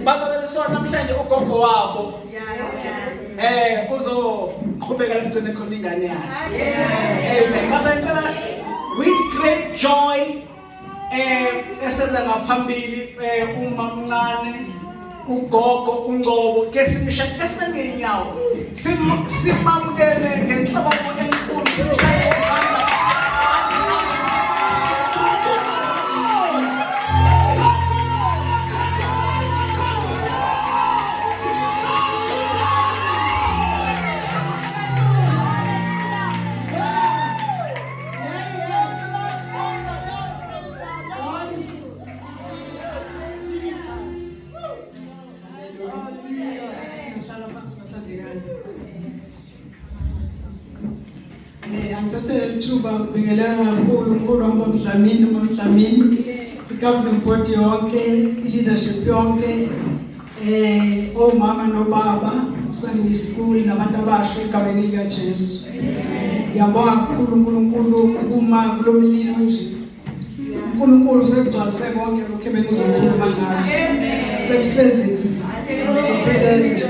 Bazalwane so namhlanje ugogo wabo uzoqhubeka lokugcina khona ingane yakhe. Amen. Bazalwane ngicela with great joy eseza ngaphambili umamncane ugogo uNgcobo ke simsha ke sinenyawo simamukele ngenhlobo enkulu simshayele izandla. Singahlala phansi bathandekayo. Angithathe leli thuba ngibingelela kakhulu umkhulu wami uMdlamini, uMdlamini, i-governing board yonke, i-leadership yonke, omama nobaba, Sunday school nabantu abasha egameni likaJesu. Ngiyabonga kakhulu uNkulunkulu ukuma kulo mlilo nje. uNkulunkulu sekugcwalise konke lokhu ebengizokhuluma ngakho. Sekufezekile. Kuphelele nje.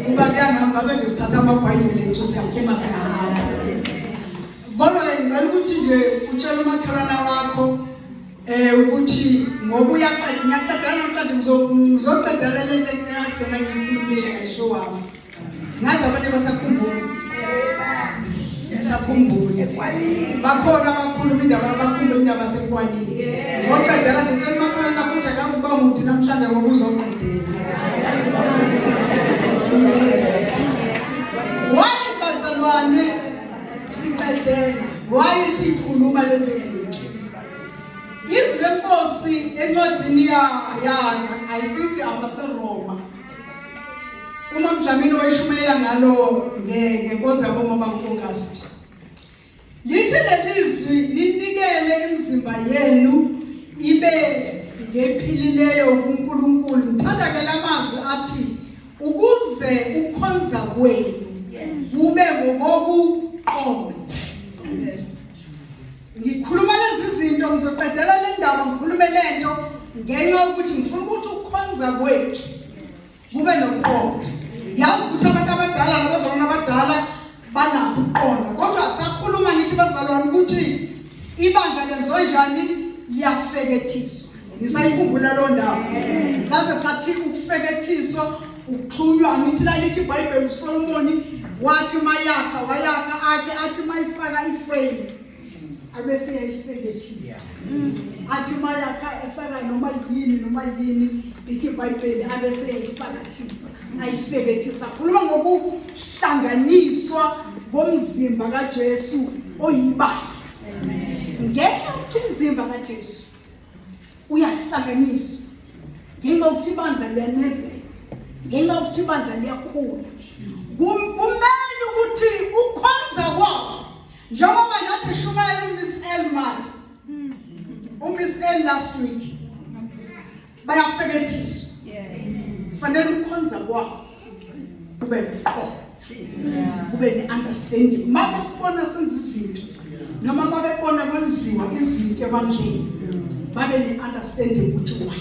Kuba kuyangihamba ngabe nje sithatha amabhayibheli ethu siyaphuma siyahamba. Kodwa-ke ngicela ukuthi nje utshele umakhelwana wakho ukuthi ngoba uyaqeda ngiyaqedela namhlanje ngizoqedela le nto engagcina ngiyikhulumile ngisho wafa. Ngazi abanye basakhumbula. Besakhumbula. Bakhona abakhuluma indaba abakhuluma indaba sekwalile. Uzoqedela nje tshela umakhelwane wakho ukuthi akazi uba mude namhlanje ngoba uzoqedela. Yes. Why bazalwane siqedela? Why sikhuluma lezi zinto? Izwi lenkosi encwadini ya ya I think abaseRoma. Uma Mdlamini wayeshumayela ngalo ngenkonzo yabomama ngo-August. Lithi lelizwi ninikele imizimba yenu ibe ngephilileyo kuNkulunkulu. Ngithanda ke lamazwi athi ukuze ukukhonza kwenu kube ngokokuqonda. Ngikhuluma lezi zinto ngizoqedela le ndaba ngikhulume lento ngenxa yokuthi ngifuna ukuthi ukukhonza kwethu kube nokuqonda. Yazi ukuthi abantu abadala nabazalwane abadala banakho ukuqonda kodwa sakhuluma ngithi bazalwane ukuthi ibandla lenziwa njani liyafekethiswa. Ngisayikhumbula loo ndawo. Saze sathi ukufekethiswa ukuxhunywa ngithi lalithi iBhayibheli uSolomoni wathi mayakha wayakha akhe athi mayifaka iframe abese yayifekethisa athi mayakha efaka noma yini noma yini ithi iBhayibheli abese yayifakathisa ayifekethisa khuluma ngokuhlanganiswa komzimba kaJesu oyibandla ngenxa yokuthi umzimba kaJesu uyahlanganiswa ngenxa yokuthi ibandla liyanezela ngenxa yokuthi ibandla liyakhula kumele ukuthi ukhonza kwabo njengoba nje athi shumayela uMiss L Mart uMiss L last week bayafekethiswa fanele ukukhonza kwabo kube noqobo kube ne-understanding uma besibona senza izinto noma babebona kwenziwa izinto ebandleni babe ne-understanding ukuthi why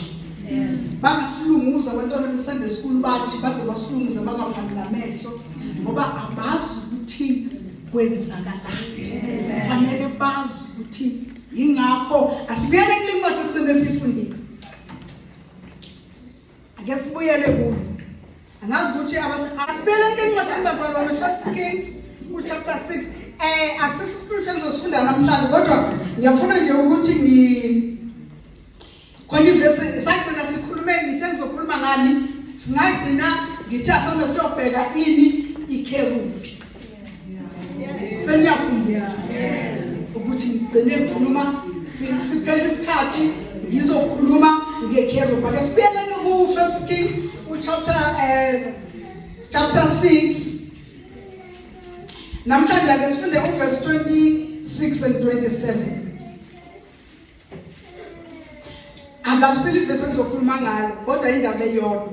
bangasilunguza abantwana be-Sunday school bathi baze basilunguze bangavali namehlo ngoba abazi ukuthi kwenzakalani fanele bazi ukuthi yingakho asibuyele kule ncwadi esigcine siyifundile ake sibuyele kuyo angazi ukuthi asibuyele kule ncwadi bazalwane First Kings uchapter 6 akusiso iscripture engizosifunda namhlanje kodwa ngiyafuna nje ukuthi ngi khona ivesi sagcina sikhulume ngithe ngizokhuluma ngani singagcina ngithe asambe siyobheka ini ikherubi seniyakhumbula ukuthi ngigcine ngikhuluma siphele isikhathi ngizokhuluma ngekherubi ake sibuyeleni ku-First King uchapter chapter 6 namhlanje ake sifunde uverse 26 and 27 Angabusile ivesi engizokhuluma ngalo kodwa indaba eyodwa.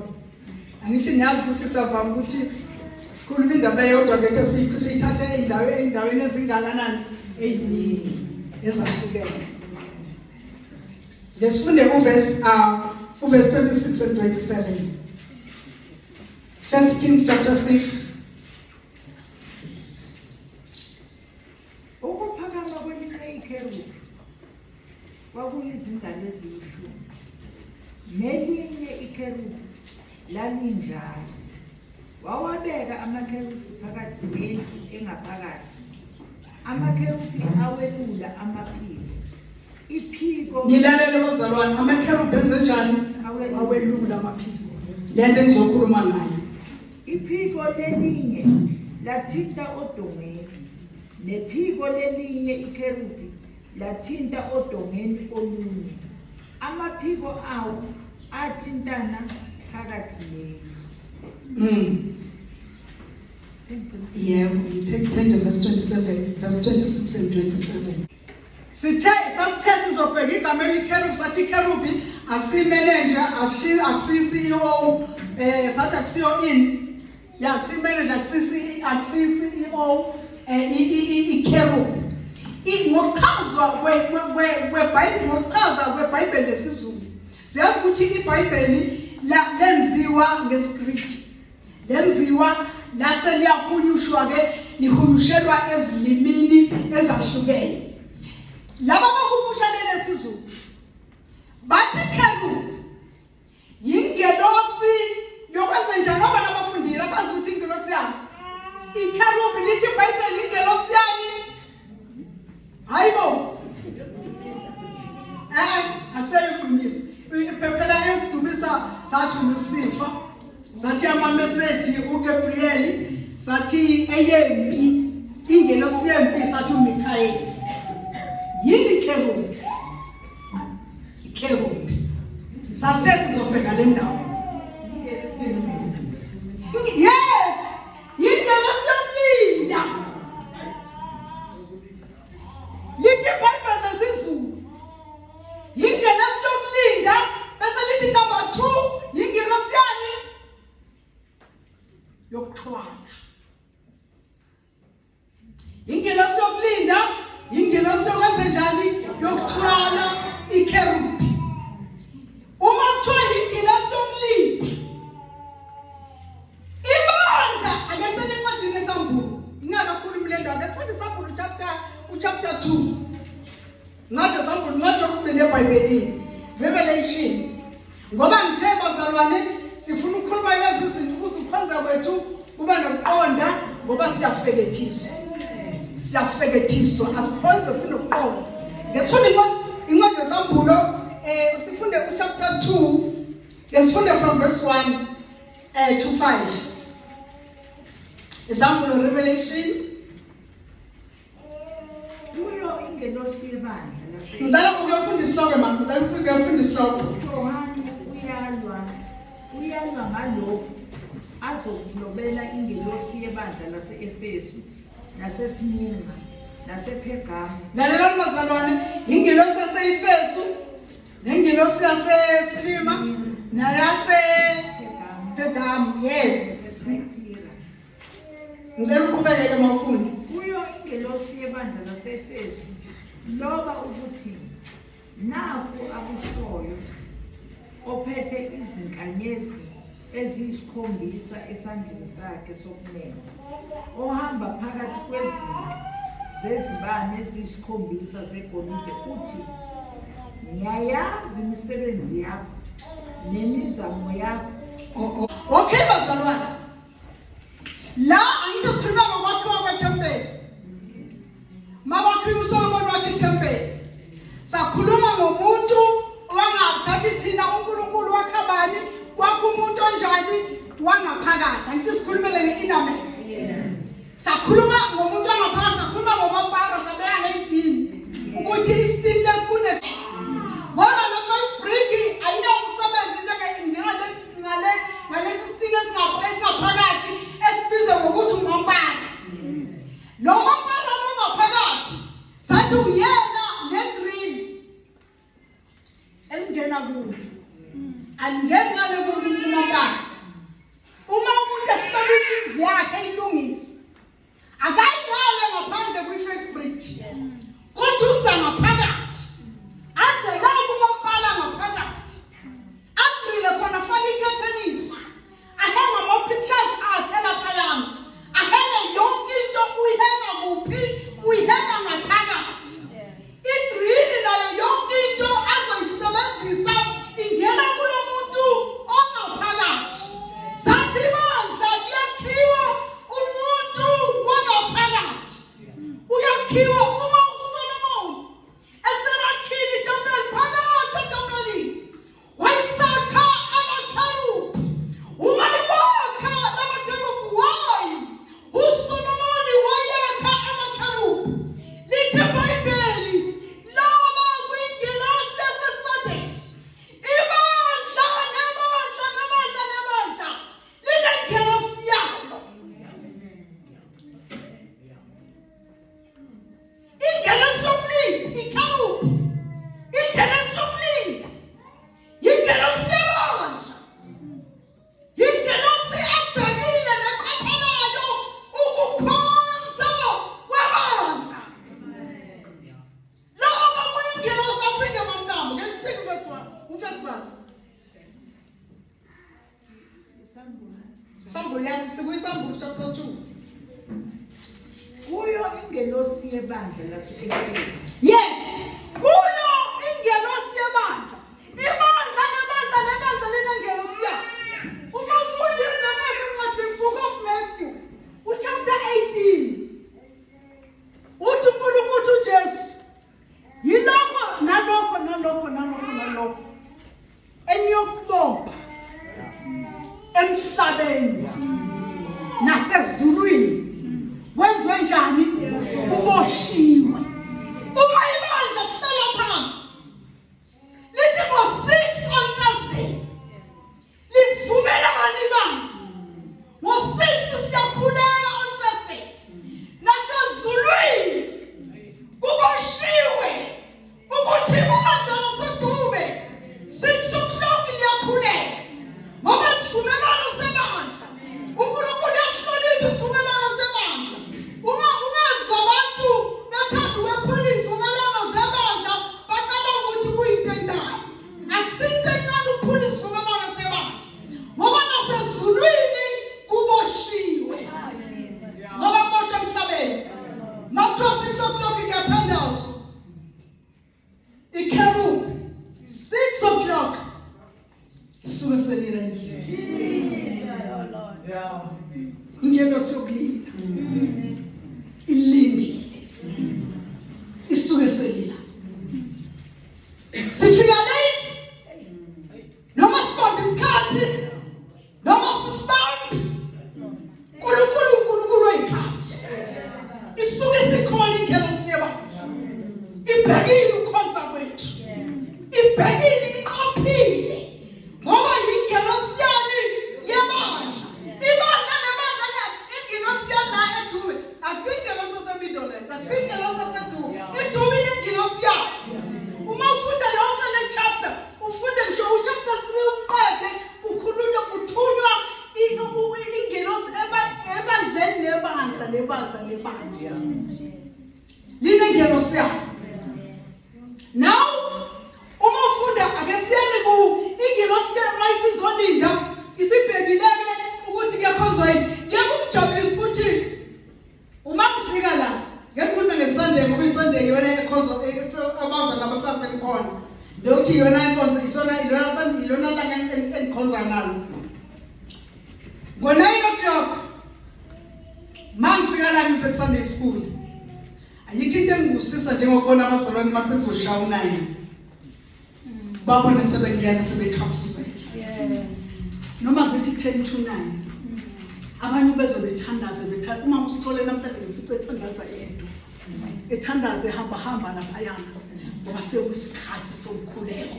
Angithi niyazi ukuthi siyavama ukuthi sikhuluma indaba eyodwa kethe siyithathe indawo endaweni ezingakanani eziningi ezahlukene. Lesifunde uverse uverse 26 and 27. First Kings chapter 6. Ukuphakama kwelinye ikherubi kwakuyizingalo eziyishumi, nelinye ikherubi lalinjalo. Wawabeka amakherubi phakathi nendlu engaphakathi. Amakherubi awelula amaphiko. Iphiko Nilalele bazalwane, amakherubi enze njani? Awelula amaphiko. Le nto engizokhuluma ngayo. Iphiko lelinye lathinta odongeni, nephiko lelinye ikherubi lathinta odongeni olunye. Amaphiko awo athintana phakathi nendlu. Yebo, ngithe ngithe verse 27, verse 26 and 27. Sithe sasithe sizobheka igama elikherubi sathi ikherubi akusiyi-manager akusiyi-CEO sathi akusiyo ini ya akusiyi-manager akusiyi-CEO ikherubi ngokuchazwa kweBhayibheli ngokuchaza kweBhayibheli lesiZulu siyazi ukuthi iBhayibheli lenziwa ngesiGriki lenziwa lase liyahunyushwa ke lihunyushelwa ezilimini ezahlukene laba bahumusha leli siZulu bathi kheru yingelosi yokwenza njani ngoba nabafundile abazi ukuthi ingelosi yani ikherubi lithi iBhayibheli ingelosi yani hayibo eh akuseyoqinisa phela eyokudumisa sathi uLucifer sathi amameseji uGabriel sathi eyempi ingelosi yempi sathi uMikhayeli yini ikherubi ikherubi sasithe sizobheka le ndawo yes yingelosi yomlinda lithi ibhayibheli lesiZulu yingelosi yokulinda bese lithi number 2 yingelosi yani yokuthwala ingelosi yokulinda ingelosi yokwenze njani yokuthwala ikherubi uma kuthiwa yingelosi yokulinda ibandla ake sele encwadini yesambulo ingakakhulumi le ndawo ake sifunde isambulo chapter uchapter 2 Ncwadi yesambulo incwadi yokugcina eBhayibhelini Revelation ngoba ngithe bazalwane sifuna ukukhuluma lezi zinto ukuze ukukhonza kwethu kube nokuqonda ngoba siyafelethiswa siyafekethiswa asikhonze sinokuqonda ngesifunde incwadi yesambulo sifunde uchapter 2 ngesifunde from verse 1 to 5 Isambulo Revelation Kuyo ingelosi yebandla lase Ngicela ukuyofunda isihloko mama, ngicela ukuyofunda isihloko. Johane uyalwa uyalwa ngalokhu azokulobela ingelosi yebandla lase-Efesu naseSmirna nasePhergamu. Lalelani bazalwane, ingelosi yase-Efesu nengelosi yaseSilima nayase Pergamu, yes. naseThiyatira. Ngicela uqhubekeke mawufunda. Kuyo ingelosi yebandla laseEfesu loba ukuthi naku akushoyo ophethe izinkanyezi eziyisikhombisa esandleni sakhe sokunene ohamba phakathi kwezinto zezibane eziyisikhombisa zegolide uthi ngiyayazi imisebenzi yakho nemizamo yakho. Okay bazalwane La angithi sikhuluma ngokwakhiwa kwethempeli. Makwakhiwa uSolomon wakhe ithempeli. Sakhuluma ngomuntu owangathathi thina uNkulunkulu wakhabani wakho umuntu onjani wangaphakathi. Angithi sikhulumele nge-inner man. Sakhuluma ngomuntu wangaphakathi, sakhuluma ngomampara sabeka ngeyidini ukuthi isitini lesikune ngoba lo first brick ayinawo umsebenzi njengale ngale ngalesi sitini esingaphakathi esibizwa ngokuthi umampara lo mampara lo ngaphakathi sathi uyena ne-grill elingena kuyo alingeni ngale kumampara uma umuntu ehlobisa indlu yakhe ilungise akayingale ngaphandle kwi-face bridge kodwa uza ngaphakathi aze la kumampara. Sambulo yasi sikuyisambulo chapter 2. Kuyo ingelosi yebandla lase-Efesu. Yes, kuyo ingelosi yebandla. Ibandla nebandla nebandla linengelosi yayo. Uma ufunda izinto encwadini Book of Matthew, uchapter 18. Uthi uNkulunkulu uJesu yilokho nalokho nalokho nalokho nalokho eniyokubopha emhlabeni nasezulwini wenziwe njani uboshiwe uma ibandla sihlala phansi lithi ngo-6 on Thursday livumelana ibandla ngo-6 siyakhuleka on Thursday nasezulwini kuboshiwe ukuthi ibandla laseDube 6 o'clock liyakhuleka ngoba isivumelwano sebandla uNkulunkulu uyasihlonipha isivumelwano sebandla uma ungezwa abantu bethanda ukwephula iy'mvumelwano zebandla bacabanga ukuthi kuyinto encane akusinto encane ukuphula isivumelwano sebandla ngoba nasezulwini kuboshiwe ngoba kuboshwe emhlabeni makuthiwa 6 o'clock kuyathandazwa ikherubi 6 o'clock suke selila endlini ingelosi yokulinda ilindile isuke selila sifika late noma sibambe isikhathi noma sisibambi uNkulunkulu uNkulunkulu weyikhathi isuke isikhona ingelosi yebandla ibhekile ukukhonza kwethu ibhekile iqaphile ngoba yingelosi yani yebandla ibandla nebandla ingelosi yala eDube akusingelosi yaseMidlands akusingelosi yaseDube iDube inengelosi yayo uma ufunda yonke le chapter ufunde ngisho uchapter 3 uqede kukhulunywa kuthunywa ingelosi ebandleni nebandla nebandla nebandla linengelosi yayo now uma ufunda ake siyeni ku ingelosi ke mayisizolinda isibhekileke ukuthi kuyakhonzwa yini ngeke ukuthi uma ngifika la ngikhulume ngeSunday ngoba iSunday iyona ekhonzwa abaza nabafazi engikhona lokuthi iyona inkonzo isona ilona Sunday ilona langa engikhonza ngalo ngo-9 o'clock ma ngifika la ngise ku-Sunday school ayikho into engibusisa njengokubona abazalwane uma sekuzoshaya u-9 babone sebengena sebekhafuzela noma zithi 10 to 9 abanye bezobethandaza bethandaza uma usithole namhlanje ngifice ethandaza yedwa ethandaza ehamba hamba laphayana ngoba sekuyisikhathi somkhuleko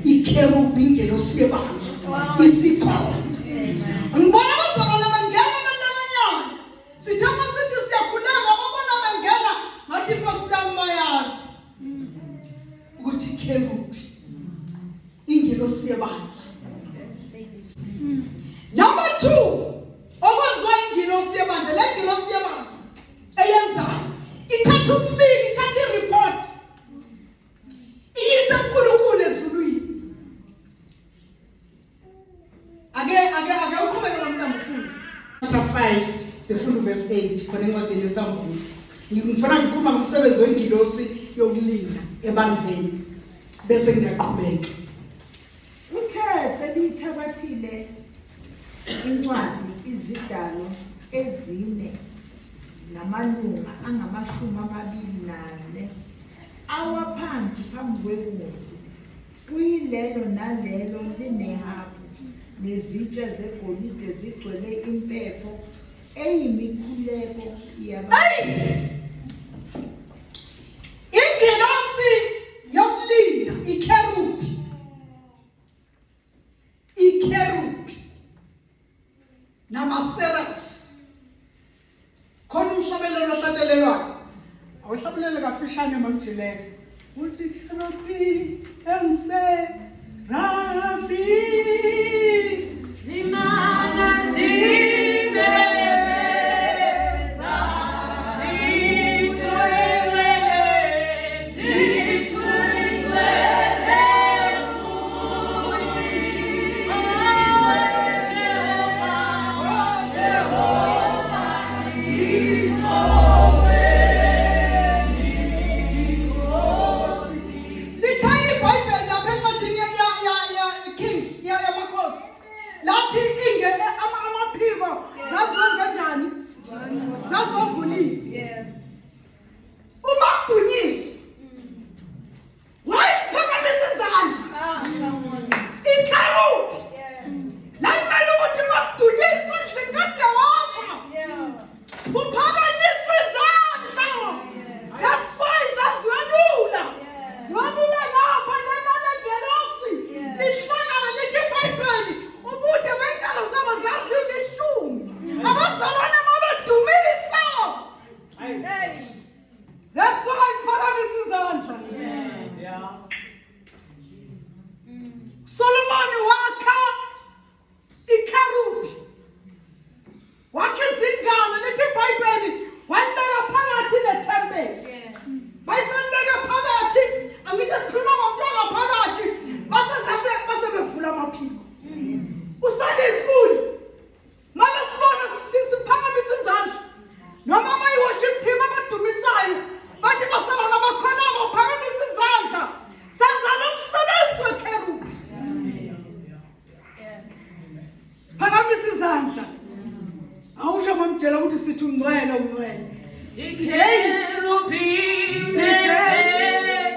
ikherubi ingelosi yebandla isikhona ngibona abazalwane bangena abanakanyana sithe uma sithi siyakhuleka babona bengena ngathi inkosi yami bayazi ukuthi ikherubi ingelosi yebandla number 2 okwenziwa ingelosi yebandla le ngelosi yebandla eyenzayo ithatha umbiko ithatha ireport iyise kuNkulunkulu ezulwini ake ake ake uqhubeke nomntana ufunde chapter 5 sifunda verse 8 khona encwadini yesambulo ngifuna nje ukukhuluma ngomsebenzi wengilosi yokulinda ebandleni bese ngiyaqhubeka Uthe sebeyithabathile incwadi izidalwa ezine namalunga angama-24 awa phansi phambi kweWundlu kuyilelo nalelo linehabhu nezitsha zegolide zigcwele impepho eyimikhuleko yaba Ingelosi yokulinda ikherubi ikherubi namaserafi khona umhlabelelo ohlatshelelwayo awuhlabelele kafishane mamjileke uthi kherubi and serafi Zimana zibeza zithwele zithwele kuye Izandla. Awusho mamjela ukuthi sithi ungcwele ungcwele. Ikerubim neserafime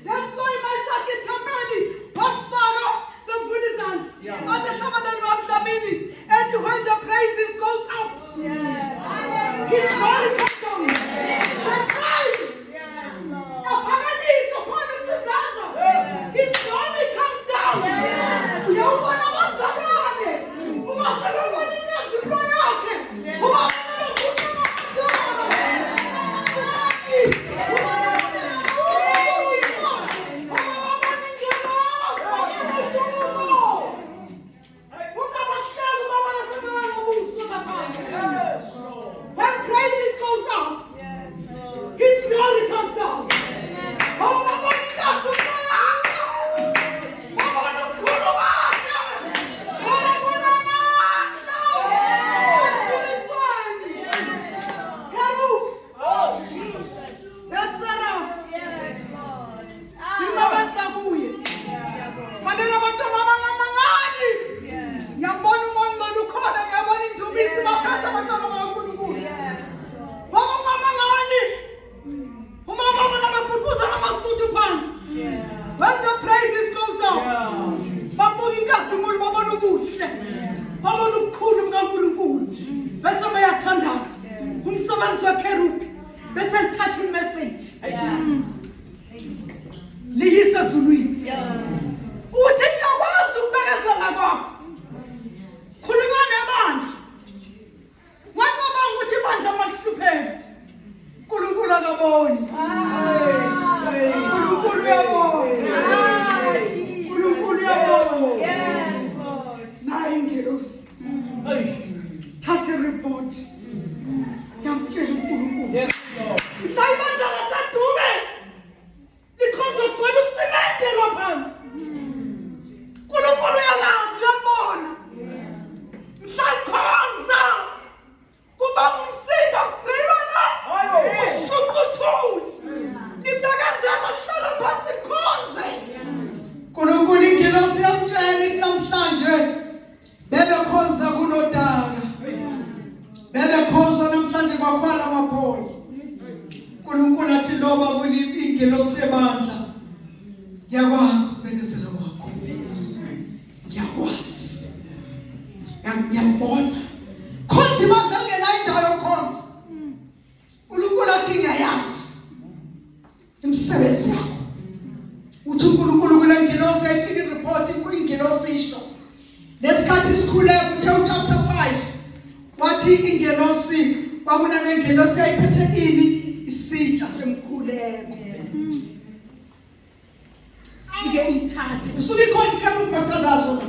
That's why mayisakhe ithempeli wafaka sevula izandla. Athi ehlabaleni wamdlamini ethi when the praises goes up. Yes. His glory comes down. The time. Yes, Lord. Aphakanyiswa phakamise izandla. His glory comes down. Uyawubona abazalwane. Uma sebebona inkazimulo yakhe. Uma bevusa When praises goes up, His glory comes down. Oh, babona inkazimulo yakhe. Babona ubukhulu bakhe. Babona amandla. Ekhulisweni. Kerub. Neseraf. Simabasa kuye. Fanele abantwana abangamangali. Ngiyambona uMongcwele ukhona, ngiyabona indumiso baphethe abantwana bakaNkulunkulu. Baba ungamangali. Uma ubabona bebhuquza namasudu phansi. When the praises goes up, babuka inkazimulo babona ubuhle. Babona ubukhulu bukaNkulunkulu. Bese bayathandaza. Umsebenzi wekherubi bese lithatha imessage. Liyise ezulwini. Uthi ngiyakwazi ukubekezela kwakho. Khuluma nebandla. Wacabanga ukuthi ibandla malihlupheke. uNkulunkulu akaboni. uNkulunkulu uyabona. uNkulunkulu uyabona. Yes, Lord. Nayi ingelosi. Thatha ireport. Yamtshela uNkulunkulu. Yes, Lord. Mhla ibandla laseDube likhonza kugcwele usimende laphansi. uNkulunkulu uyalazi uyalibona. Mhla likhonza kuba ngumsindo kugqilwa la. Ushukuthuli. Libekezela hlala phansi likhonze. uNkulunkulu ingelosi yamtshela ithi namhlanje bebekhonza kunodaka. Bebekhonza namhlanje kwakhwala amapholi. uNkulunkulu athi loba kuliphi ingelosi ebandla. Ngiyakwazi ukubekezela kwakho. Ngiyakwazi. Ngiyakubona. Khonza ibandla lingenayo indawo yokukhonza. uNkulunkulu athi ngiyayazi imisebenzi yakho. Uthi uNkulunkulu kule ngilosi ayifika ireport ingilosi isho. Lesikhathi sikhuleka uthe uchapter 5 wathi ingelosi kwakunanengelosi yayiphethe ini isitsha semkhuleko. Fike uyithathe. Usuke ikhona ikherubi lothandazo la.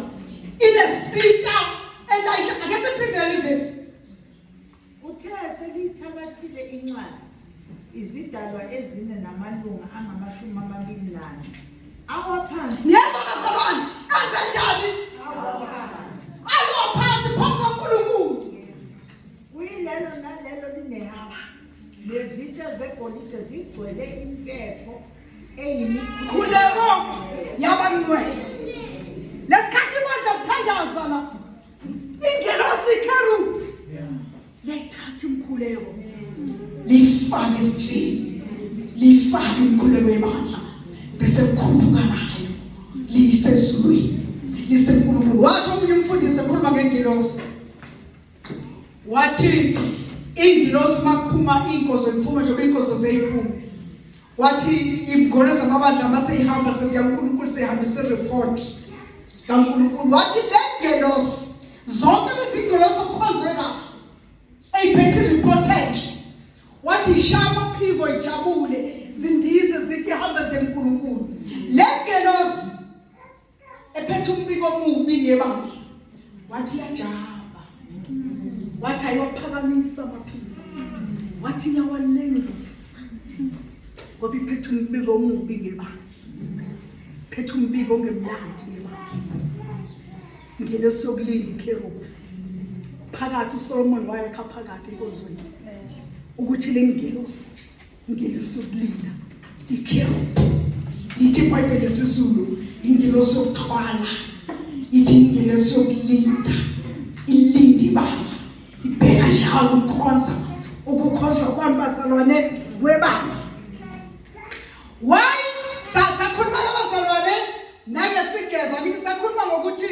Inesitsha elayisha ake siphindele ivesi. Uthe seliyithabathile incwadi, izidalwa ezine namalunga angamashumi 24 awa phansi. Niyezwa bazalwane, enze njani? Awa phansi. Awa phansi phambi kaNkulunkulu. Kuyilelo nalelo linehafu, nezitsha zegolide zigcwele impepho eyimikhulu. Khuleko yabangcwele. Lesikhathi ibandla kuthandaza la. Ingelosi ikherubi. Liyayithatha imkhuleko. Lifake esitsheni. Lifake imkhuleko yebandla. Bese kukhuphuka nayo. Liyisezulwini. LiseNkulunkulu. Wathi omunye umfundisi ekhuluma ngengelosi. Wathi ingilosi makuphuma inkonzo iphuma njengoba inkonzo seyiphuma. Wathi ingolo zamabandla maseyihamba seziya kuNkulunkulu seyihambisa report kaNkulunkulu. Wathi le ngelosi Zonke lezi ngelosi okukhonzwe kahle eyiphethe report enhle. Wathi ishaya amaphiko ijabule zindize zithi hambe zeNkulunkulu. Le ngelosi ephethe umbiko omubi ngebandla wathi iyajaba wathi ayowaphakamisa amaphiko wathi iyawalengisa ngoba iphethe umbiko omubi ngebandla phethe umbiko ongemnandi ngebandla ngelosi yokulinda ikherubi phakathi uSolomon wayekha phakathi enkonzweni ukuthi le ngelosi Ingelosi yokulinda ikherubi lithi iBhayibheli lesiZulu ingelosi yokuthwala ithi ingelosi yokulinda ilinda ibandla ibheka njalo ukukhonza ukukhonza kwami bazalwane webandla why sakhuluma labazalwane nangesigezwa ngithi sakhuluma ngokuthi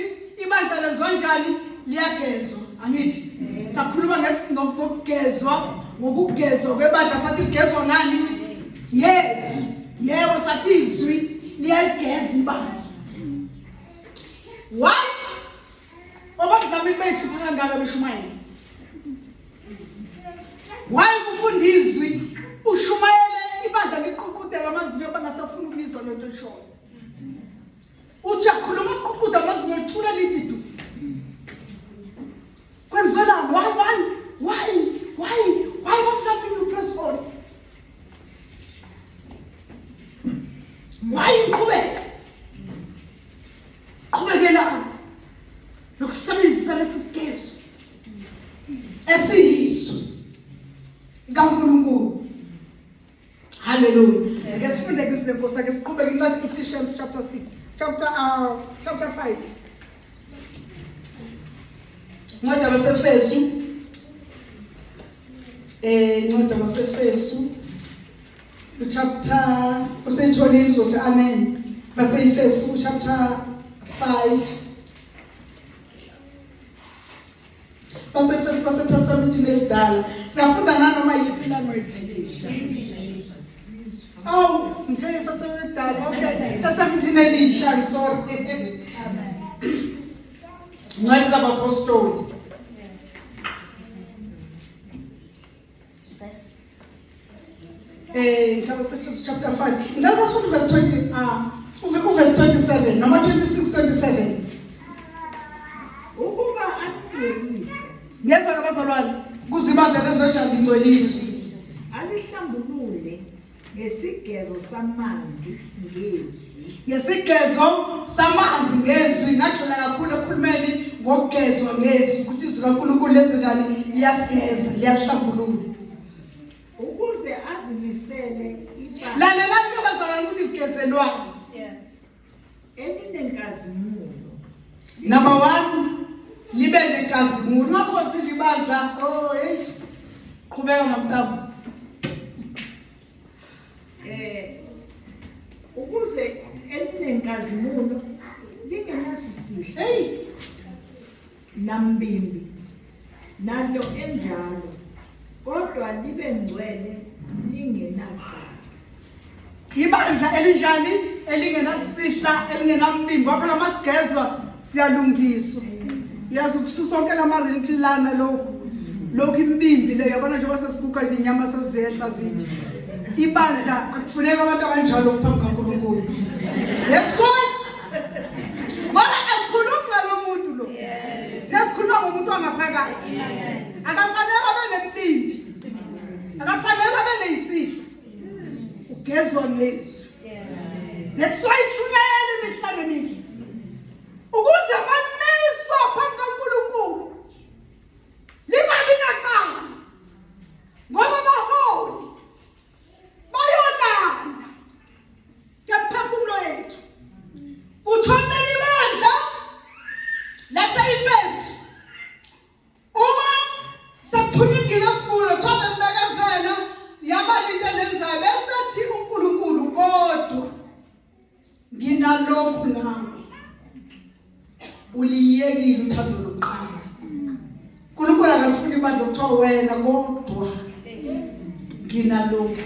ibandla lenziwa njani liyagezwa angithi sakhuluma ngokugezwa ngokugezwa kwebandla sathi ligezwa ngani ngezwi yebo sathi izwi liyaligeza ibandla why obabudlamini beyihlupha kangaka beshumayela why kufunda izwi ushumayele ibandla liququdela amazinyo bangasafuni ukuyizwa lento eshoyo uthi uyakhuluma kuququda amazinyo lithule lithi du kwenziwelani why why why why why bamhlawumbe you press on why ngiqhubeka qhubekelani nokusebenzisa lesi sigezo esiyiso kaNkulunkulu Hallelujah. Ake sifunde izwi lenkosi ake siqhubeke incwadi Ephesians chapter 6 chapter chapter 5. Incwadi yabaseFesu incwadi yabaseFesu uchapter useyitholile uzothi amen baseYefesu uchapter 5 BaseFirst baseTestamentini elidala. Singafunda nanoma yiphi language. Awu, ngithe First elidala. Okay. Testamentini elisha, I'm sorry. Amen. Incwadi zabapostoli. Mhlawumbe sefesu chapter 5. Ngicela basifunde verse 20 uverse 27 noma 26 27. Ukuba aningcwelise. Ngiyezwa abazalwane kuze ibandla lezojaba ingcweliswe. Alihlambulule ngesigezo samanzi ngezwi. Ngesigezo samanzi ngezwi ngagxila kakhulu ekukhulumeni ngokugezwa ngezwi ukuthi izwi kaNkulunkulu lesenjani liyasigeza liyasihlambulula. Ukuze azimisele ibandla. Lalelani ke bazalwane ukuthi ligezelwani. Yes. Elinenkazimulo. Number 1 libe nenkazimulo. Ungakhonzi nje ibandla. Oh, hey. Qhubeka mamtabo. Ukuze elinenkazimulo lingenasisihle. Hey. Nambimbi nanto enjalo kodwa libe ngcwele lingenacala. Ibandla elinjani elingenasihla elingenambimbi kwaphela masigezwa siyalungiswa. Uyazi ukususa onke lama wrinkle lana lokhu lokhu imibimbi le yabona njengoba sesikuka nje inyama sezehla zithi ibandla akufuneka abantu abanjalo phambi kaNkulunkulu. That's why ngoba asikhulumi ngalo muntu lo sesikhuluma ngomuntu wangaphakathi akafanele abe nemibimbi akafanele abe neyisihla ugezwa ngezwi that's why ishunyayela imihla ngemihla ukuze bamiswa phambi kaNkulunkulu lingabi nacala ngoba abaholi bayolanda ngemphefumulo yethu uthonela ibandla lase-Efesu uma sekuthunywa ingilosi kulo kuthiwa bembekezela yaba into elenzayo besethi uNkulunkulu kodwa nginalokhu ngawe uliyekile uthando lokuqala uNkulunkulu akafuni ibandla kuthiwa wena kodwa nginalokhu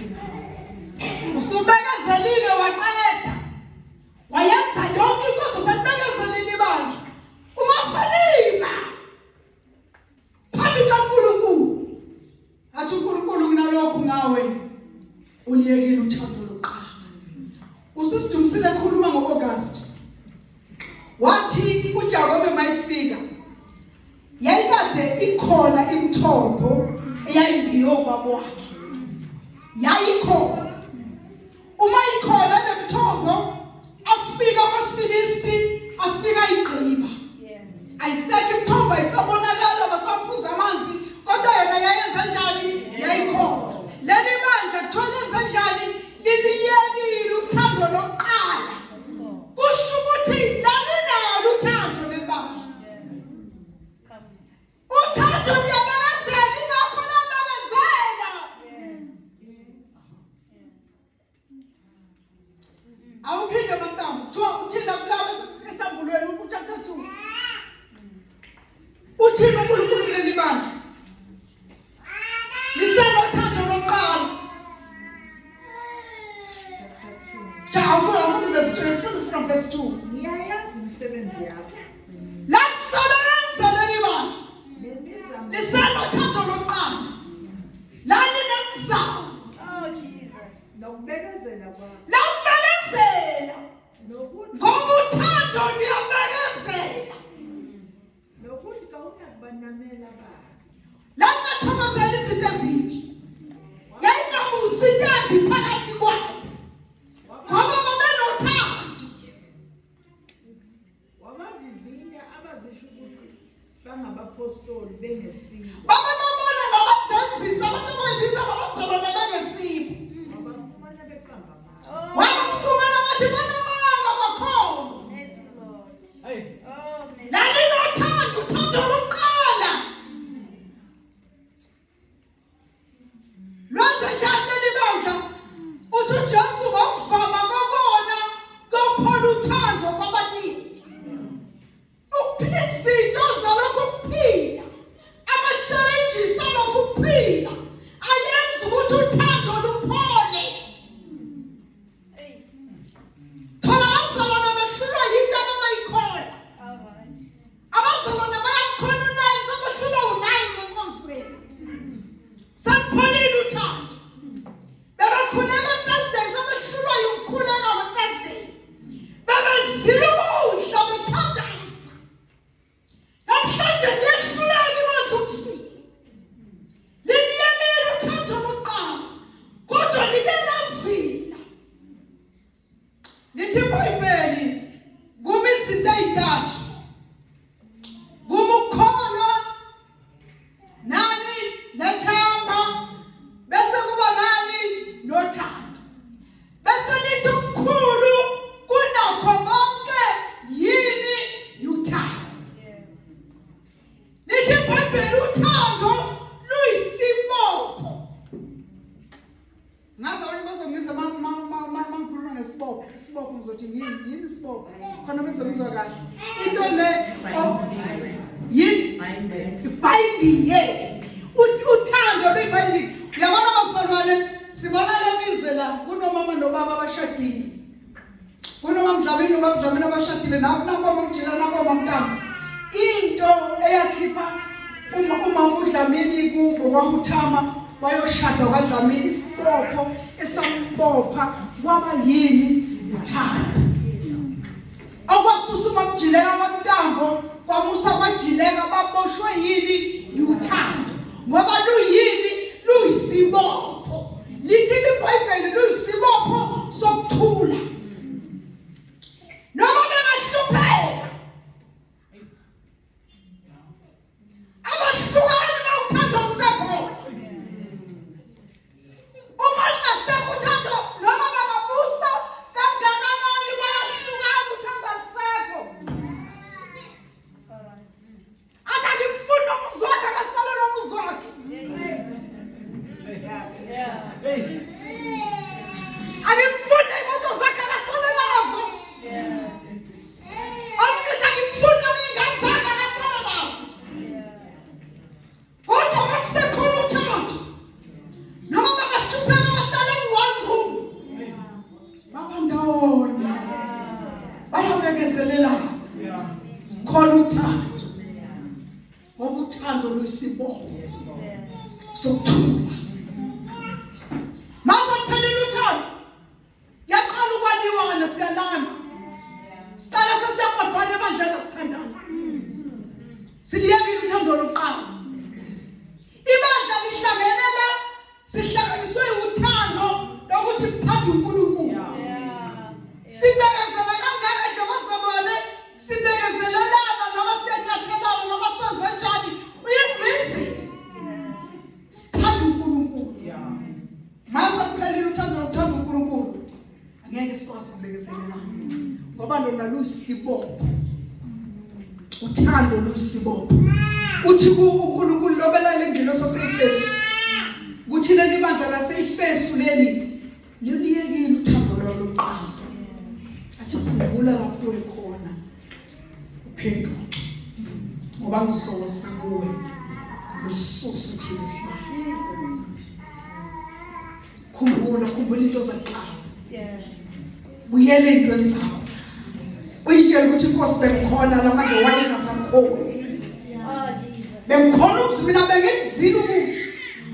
usubekezelile waqeda wayenza yonke inkonzo selibekezelile ibandla uma selima nawe uliyekile uthando lokuqala. Ususidumisile ekhuluma ngo-August. Wathi uJakobe mayifika yayikade ikhona imithombo eyayimbiwe ubaba wakhe. Yayikhona. Uma ikhona le mithombo afika amaFilisti afika igqiba. Ayisekho imithombo ayisabonakala basaphuza amanzi kodwa yona yayenza njani? Yayikhona. Leli bandla kuthiwa lenza njani? Liliyekile uthando lokuqala. Kusho ukuthi lalinalo uthando leli bandla. Uthando liyabekezela ingakho labekezela. Awuphinde mantambo kuthiwa uthini kulabo esambulweni uchapter 2. Uthini uNkulunkulu kuleli bandla? Lisenothando lokuqala. Cha awufuna awufuna verse 2 sifuna from verse 2. Ngiyayazi imisebenzi yakho. Lasebenza leli bandla. Nemizamo Lisenothando lokuqala. Lalinemzamo. Oh Jesus. nokubekezela kwakho. Lakubekezela. Nokuthi Ngoba uthando luyabekezela. nokuthi kawunakubanamela ababi. Lalingathokozela izinto ezimbi. Yayingabusi into embi phakathi kwabo. Ngoba babenothando. Wabavivinya abazisho ukuthi bangabapostoli bengesibo. Babebabona nabazenzisa abantu abayibiza ngabazalwane bengesibo. Wabafumana beqamba amanga. Wabafumana wathi banamanga bakhona. Yes, Lord. Hey. Oh, mercy. Lalinothando uthando lokuqala. Lwenze njani leli bandla? Uthi uJesu ngokuvama kokona kophola uthando kwabaningi. Ukuphila izinto zalokhu kuphila. Ama-challenges alokhu kuphila ayenza ukuthi uthando luphole. Hey. Thola abazalwane behlulwa yinto ababeyikhona. All right. Abazalwane bayakhona unayi sebehlulwa unayi ngenkonzweni. Sekupholile uthando. Bebekhuleka Thursday sebehlulwa yikukhuleka ngo-Thursday. Bebezila ukudla bethandaza. Namhlanje liyehluleka ibandla ukusila. Liliyekile uthando lokuqala kodwa like lazila. Lithi iBhayibheli kuma izinto ezintathu. Kuma ukukholwa nani nethemba bese kuba nani nothando. Bese lithi okukhulu kunakho konke yini uthando. Lithi iBhayibheli uthando luyisibopho. Ngazi abantu bazongizwa mangikhuluma ngesibopho. Isibopho ngizothi yini? Yini isibopho? Khona bezongizwa kahle. Into le yini? Binding, yes. Uthi uthando luyibinding. Uyabona bazalwane, sibona le mize la kunomama nobaba abashadile. Kunoma Mdlamini noma Mdlamini abashadile nabo Mjila nabo Mamntambo. Into eyakhipha uma umama uDlamini kubo kwaHuthama wayoshada kwaDlamini isibopho esambopha kwaba yini uthando. Okwasusa uMamjileka kwaMntambo kwamusa kwaJileka baboshwe yini uthando ngoba luyini luyisibopho lithi iBhayibheli luyisibopho sokuthula noma bengahlupheka abahlukani uma uthando lusekhona uma lungasekho uthando noma bangabusa kangakanani bayahlukana uthando alusekho Athi angimfuni nomuzi wakhe akasale nomuzi wakhe. Angimfuni imoto zakhe akasale nazo. Angithi angimfuni ney'ngane zakhe akasale nazo. Kodwa makusekhona uthando noma bangahlupheka bahlale ku-one room baba ndawonye bayabekezelelana khona uthando ngoba uthando luyisibopho sokuthula. Sihlanganiswe uthando lokuthi sithanda uNkulunkulu. Sibekezela kangaka nje bazalwane, sibekezelelana noma siyanyathelana noma senze njani. Uyi-reason. Sithanda uNkulunkulu. Mase kuphelile uthando lokuthanda uNkulunkulu. Angeke sikwazi ukubekezelelana. Ngoba lona luyisibopho. Uthando luyisibopho. Uthi uNkulunkulu lobela lengelosi yaseEfesu. Kuthi leli bandla laseEfesu leli liliyekile uthando lwalo lokuqala. Athi khumbula lapho ukhona. Uphenduke. Ngoba ngizoza kuwe. Ngisusa uthini isibalo. Khumbula, khumbula into zakuqala. Yes. Buyela entweni zakho. Uyitshela ukuthi inkosi bengikhona la manje wayengasakhoni. Oh Jesus. Bengikhona ukuthi mina bengikuzila ukudla.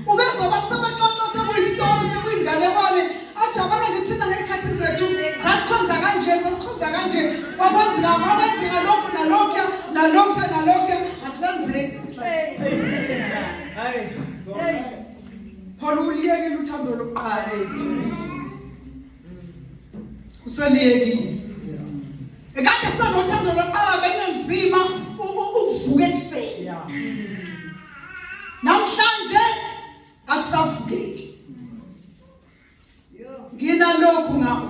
Ubezoba kusebexoxa sekuyisitori sekuyinganekwane athi yabona nje thina ngey'khathi zethu sasikhonza kanje sasikhonza kanje kwakwenzeka kwakwenzeka lokhu nalokhuya nalokhuya nalokhuya akusenzeki. Phela uliyekile uthando lokuqala. Useliyekile. Ekade sanothando lokuqala bengenzima ukuvuka ekuseni. Namhlanje akusavukeki. Nginalokhu ngawe.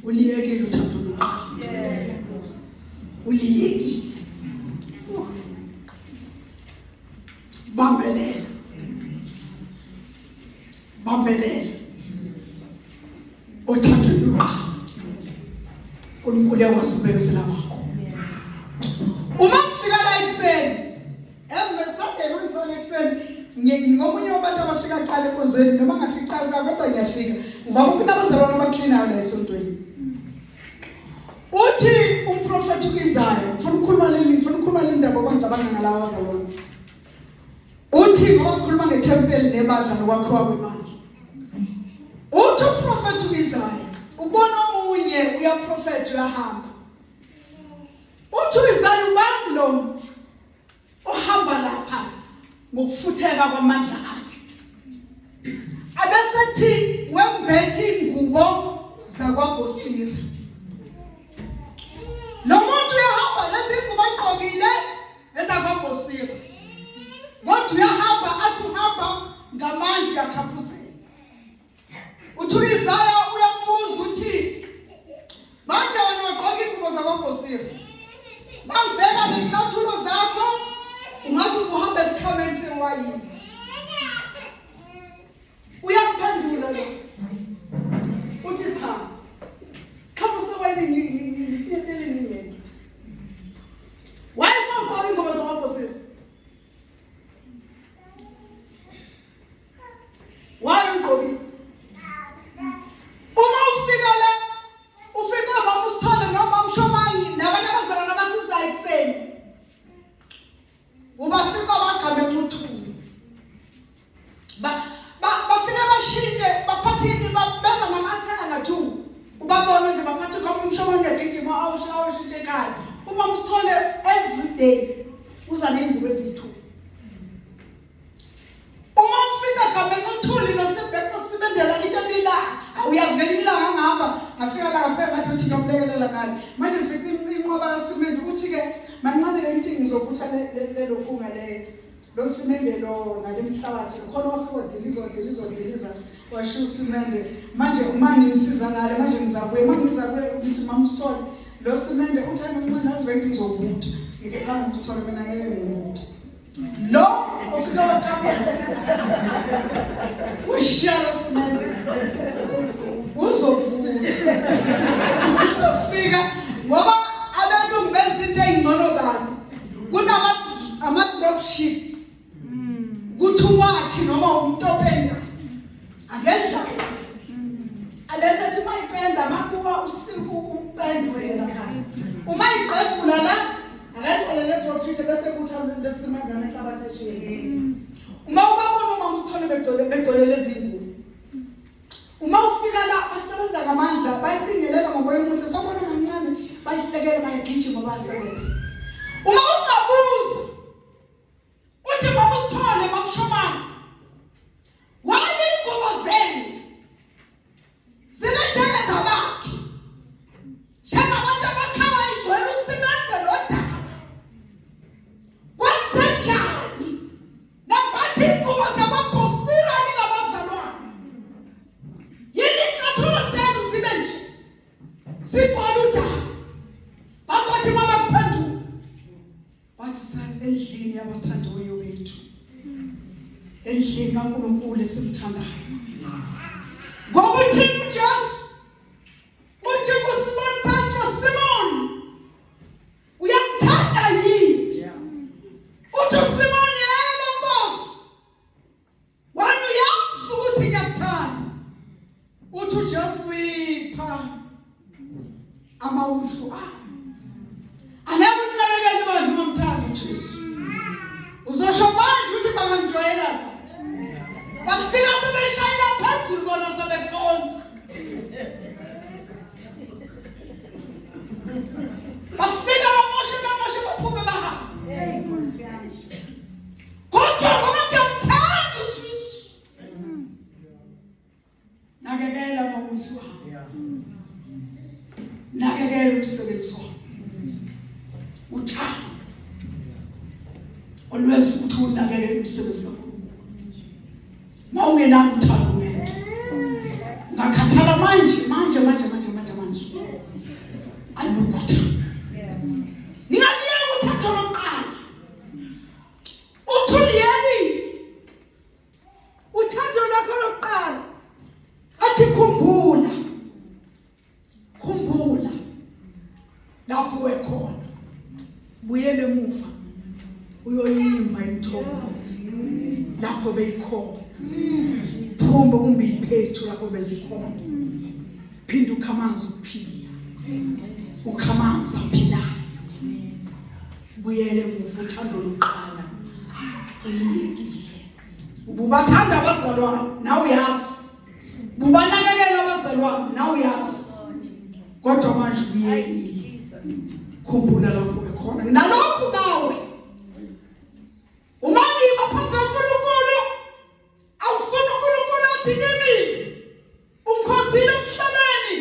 Uliyekile uthando lokuqala. Uliyekile. Bambelela. Bambelela. Othandweni lokuqala. uNkulunkulu uyakwazi ukubekezela kwakho. Uma kufika la ekuseni, emva Sunday uma ngifika ekuseni, ngomunye wabantu abafika kuqala enkonzweni noma ngafika kuqala kodwa ngiyafika. Ngivama ukunabazalwane abaklinayo la esontweni. Uthi umprofethi uIsaya, ngifuna ukukhuluma leli, ngifuna ukukhuluma le ndaba ngoba ngicabanga ngalawa bazalwane. Uthi ngoba sikhuluma ngethempeli nebandla nokwakhiwa kwebandla. Uthi umprofethi uIsaya, ubona omunye uyaprofetha uyahamba. Uthi uIsaya ubani lo ohamba lapha ngokufutheka kwamandla akhe. Abesethi wembethe ingubo zakwaBhosira. Lo muntu uyahamba lezi ngubo ayigqokile ezakwaBhosira. Kodwa uyahamba athi uhamba ngamandla uyakhaphuzela. Uthi uIsaya uyambuza uthi manje wena wagqoka ingubo zakwaBhosira. Bangibheka nezicathulo zakho ungathi ubuhamba esikhameni sewayini. Uyamphendula lo. Uthi cha. Sikhamo sewayini ngisinyethele ngingeke. Wayegqoka ingubo zakwaBhosira. Why ugqokile? Uma ufika la ufika ubaba usithole noma umshomanyi nabanye abazalwane abasizayo ekuseni. Ubafica bagame uthuli. Ba bafika bashintshe baphathe beza namathanga too. Ubabona nje baphathe khona umshomanyi uyagijima awushintshe ekhaya. Uma usithole every day uza ney'ngubo eziyi-two. Uma ufika gameni uthuli nosibendela into ebila awuyazi ngelinye ilanga ngihamba ngafika la ngafika ngathi uthi ngiyokulekelela ngale manje ngifika inqwaba kasimende ukuthi-ke mancane bengithi ngizobutha lelo phunga leyo lo simende lo nale mhlabathi khona wafika wadiliza wadiliza wadiliza washiya usimende manje uma ngimsiza ngale manje ngizabuye uma ngizabuye ukuthi mama usithole lo simende uthi hayi mancane azi bengithi ngizobutha ngithi cha usithole mina ngeke ngibuthe Lo ufika wakapa. Ushiya lo simende. Uzobuya. Uzofika ngoba abelungu benza into eyingcono kabi. Kunama ama drop sheet. Kuthi umakhi noma umtopenda. Akenza. Abesethi uma ipenda makuwa usiku upendwe la. Uma iqebhula la akayicele le drop sheet bese kuthi lesimangane enhlabathi eshiyeni. Uma ubabona uma usithole begcwele begcwele lezi ngubo. Uma ufika la basebenza ngamandla bayibingelela ngomoya omuhle sawubona mamncane bayihlekele bayagijima bayasebenza. Uma ungabuza uthi mama usithole mamshomane. nabathandiweyo bethu endlini kaNkulunkulu esimthandayo. Ngoba uthini uJesu? Uthi kuSimon Petro, Simon, uyangithanda yini? Uthi uSimon, yebo Nkosi. Wena uyazi ukuthi ngiyakuthanda. Uthi uJesu ipha amawuhlu ami. Angeke unakekele manje uma mthanda uJesu. Uzosho manje ukuthi bangangijwayela la. Bafika sebeshayela phezulu bona sebeconsa. Bafika bamoshe bamoshe baphume bahambe. Kodwa ngoba ngiyamthanda uJesu. Nakekela mawuthi wami. Nakekela umsebenzi wami. Uthando. Olweza ukuthi unakekele umsebenzi kaNkulunkulu. Mawungenalo uthando ngeke. Ngakhathala manje manje manje manje manje manje. Alukho uthando. Ningaliyeka uthando lokuqala. Uthuliyeni uthando lwakho lokuqala athi khumbula khumbula lapho wekhona buyele emuva uyoyimba imithombo lapho beyikhona phuma kumbe iphethu lapho bezikhona phinda ukhamanzi ukuphila ukhamanzi aphilayo buyele emuva uthando lokuqala uliyekile ububathanda abazalwane nawe uyazi bubanakekela abazalwane nawe uyazi kodwa manje ubuyekile khumbula lapho bekhona nalokhu nawe uma ngima phambi kaNkulunkulu awufuni uNkulunkulu athi kimi Ungikhozile emhlabeni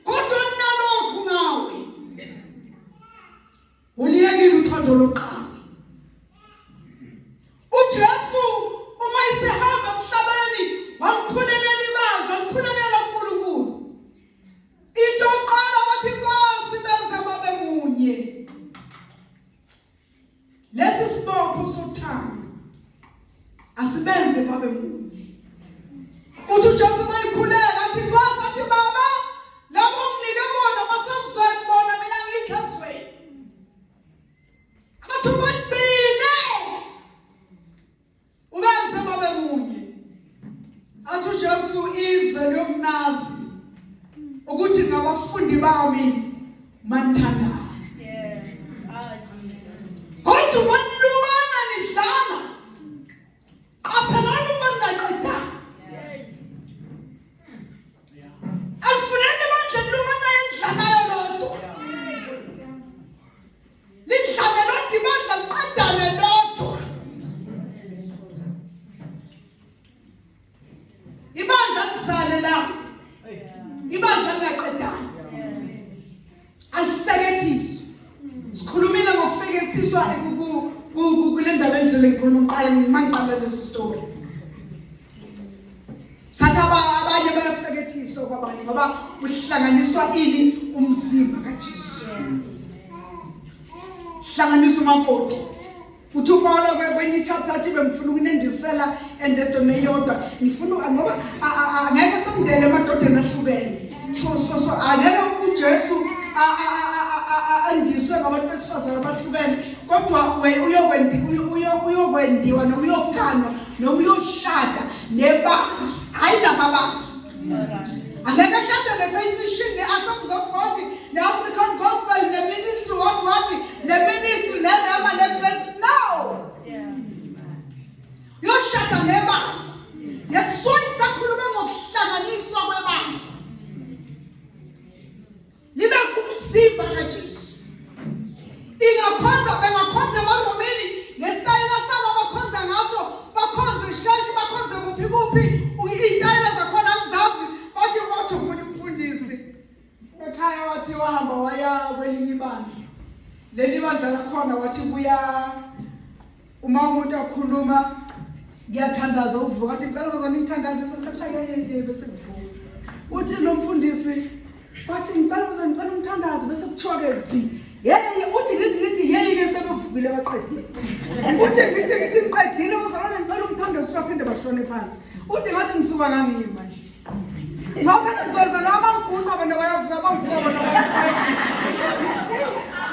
kodwa kunalokhu ngawe. Uliyekile uthando lokuqala. UJesu uma isehamba emhlabeni walikhulekela ibandla, walikhulekela uNkulunkulu. Into yokuqala wathi Nkosi benze babe munye. Lesi sibopho sothando asibenze babe munye. Uthi uJesu mayikhuleka athi Nkosi athi Baba labo onginike bona basezweni bona mina ngikho ezweni. Athi ubagcine ubenze babe munye. Athi uJesu izwe liyokunazi ukuthi ngabafundi bami manithandana. Yes. Ah, Jesus. Kodwa manilumana nidlana. Qaphelani uma ningaqedani. Akufuneki bandla nilumana endlanayo lodwa. Lidlane lodwa ibandla liqedane lodwa. Ibandla lisale la. Ibandla lingaqedani. Alifekethiswa. Sikhulumile ngokufekethiswa kule ndaba endlule ngikhuluma ngiqala mangiqala lesi story. Sathi abanye bayafekethiswa kwabanye ngoba uhlanganiswa ini umzimba kaJesu. Hlanganiswa umakoti. Uthi uPawulo kwenye ichapter athi bengifuna ukunendisela endedweni eyodwa ngifuna ngoba angeke sengidele emadodeni ahlukene. So so so angeke uJesu andiswe ngabantu besifazane abahlukene kodwa uyokwendiwa noma uyoganwa noma uyoshada nebandla hhayi namabandla angeke ashade ne-faith mission ne-assemblies of god ne-african gospel ne-ministry what what ne-ministry ne-rema ne-grace no uyoshada nebandla that's why sakhuluma ngokuhlanganiswa kwebandla libe ngumzimba kaJesu ingakhonza bengakhonza emaromini ngesitayela sabo abakhonza ngaso bakhonze isheshi bakhonze kuphi kuphi iy'tayela zakhona angizazi bathi wathi omunye umfundisi ekhaya wathi wahamba waya kwelinye ibandla leli bandla lakhona wathi kuya uma umuntu akhuluma ngiyathandaza uvuka athi ngicela bazami ngithandazise bese bese kuvuka uthi lo mfundisi wathi ngicela bazami ngicela umthandazo bese kuthiwa ke zi Yey uthi ngithi ngithi yeyi ke sebevukile baqedile. Uthi ngithi ngithi ngiqedile bazalwane ngicela umthandazo baphinde bashone phansi. Uthi ngathi ngisuka ngangima nje. Ngoba phela ngizoza noma ngiguqa bona bayavuka bangivuka bona bayavuka.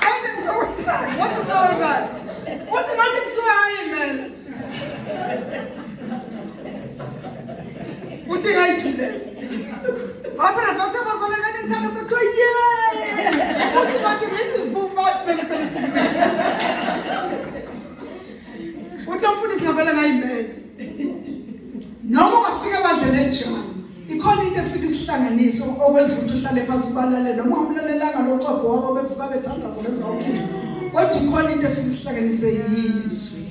Kanti ngizokwenzani? Kodwa ngizokwenzani? Uthi ngathi ngisuka ngayimela. Uthi ngayithulela. Ngoba phela futhi abazalwane kanti ngithanda sekuthiwa yeah. Uthi ngathi ngithi vuma bathi bese Uthi umfundisi ngavele ngayimela. Noma ungafika ebandleni elinjani, ikhona into efika isihlanganiso okwenza ukuthi uhlale phansi ubalalele noma ungamlalelanga lo cobho wabo bevuka bethandaza benza yonke into. Kodwa ikhona into efika isihlanganise yizwi.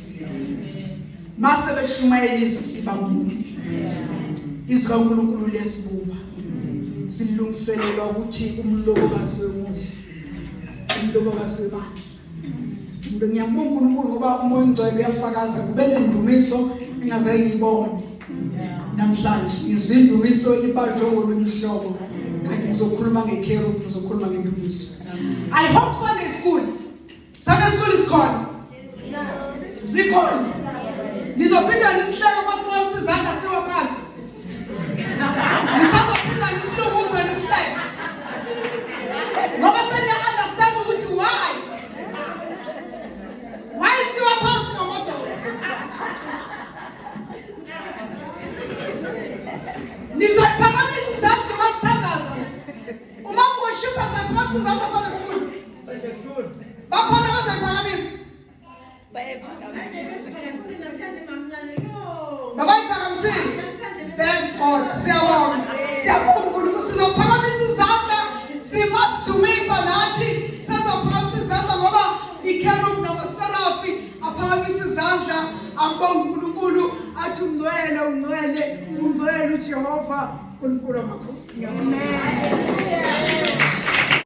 Mase beshumayela izwi siba munye. Izwi kaNkulunkulu liyasibumba. Silungiselelwa ukuthi umlobokazi wemuhle. Umlobokazi webandla. Ngiyambonga uNkulunkulu ngoba uMoya oNgcwele uyafakaza kube nendumiso engaze ngiyibone. Namhlanje ngizwe indumiso ibanjwe ngolunye uhlobo kanti ngizokhuluma ngekerub ngizokhuluma ngendumiso. I hope Sunday school. Sunday school is khona. Zikhona. Nizophinda nisihleke uma siphakamisa izandla siwa phansi. Nisazophinda nisilunguze nisihleke. Ngoba seniya understand ukuthi why. Why siwa phansi ngamadoda? Nizophakamisa izandla uma sithandaza. Uma kuwoshipa nizophakamisa izandla Sunday school. Sunday school. Bakhona abazoyiphakamisa. Babayiphakamisile. Thanks God. Siyabonga. Siyabonga uNkulunkulu sizophakamisa izandla simasidumisa nathi sizophakamisa izandla ngoba ikerub namaserafi aphakamisa izandla ambonga uNkulunkulu athi ungcwele ungcwele ungcwele uJehova uNkulunkulu wamakhosi. Amen.